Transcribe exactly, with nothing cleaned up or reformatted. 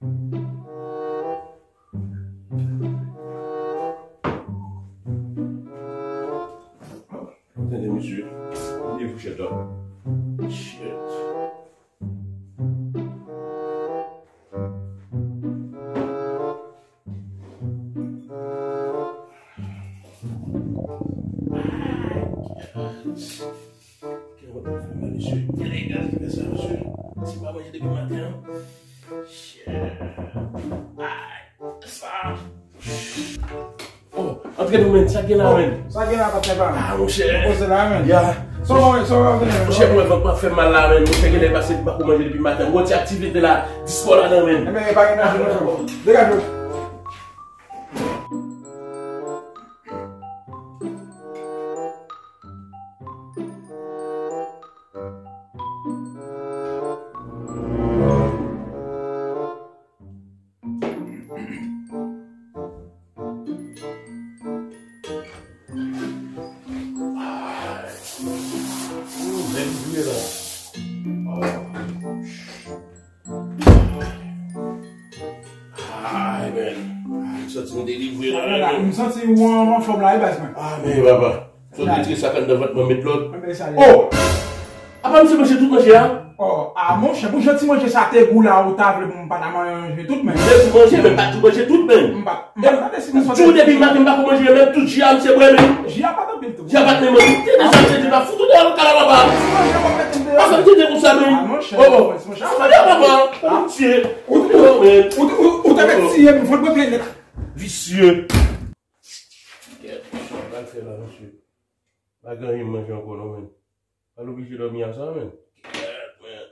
Tande, mesye. Bliye fouchèt la. Shit. Kè w ap fè mal, mesye. Gade, gade, gade sa, mesye. Si pa manje depi maten an. Shit. Ay, sa. Oh, antre non, men, sa gen la, men. Sa gen la, pa fè pa. Ah, monchè. Poze la, men. Ya. Sa w, sa w ap gen la, men? Monchè, mwen, vant mwen ap fè mal la, men. Monchè, gen lè pase m pa ko manje depi maten. Mwen ti aktivite la, dispò ladan, men. Enben, pa gen danje, monchè. Degaje w. Ay, men. M santi m delivre la, men. M santi ou an, anfòm la, wi, baz mwen. Ah, men, papa. Sot retire sa k anndan vant mwen, met lòt. Oh! Apa misye manje tout manje a? Oh, ah, monchè, pou jan ti manje sa te gou la, ou ta vle pou m pa ta manje tout, men. M vle tou manje, men m pa tou manje tout, men. M pa, m pa ta deside sot. Jou depi maten, m pa ko manje, men tout ji a, misye bwè, men. Ji a pa t anpil tou. Ji a pa t menm anpil. Te deja, te deja fout ou deyò nan kay la, papa. Ti manje w ap mete m deyò. Papa, m te di konsa, men. Ah, monchè, oh, oh. Monchè, papa, papa, m tiye. Ou, ou, ou, ou, ou te mèt tiye m, fò l mwen plen nèt. Visye. Kèt, sa pral fè la, mesye. Pa gen anyen m manje ankò non, men. Pa l oblije dòmi a sa, men. Kèt, men.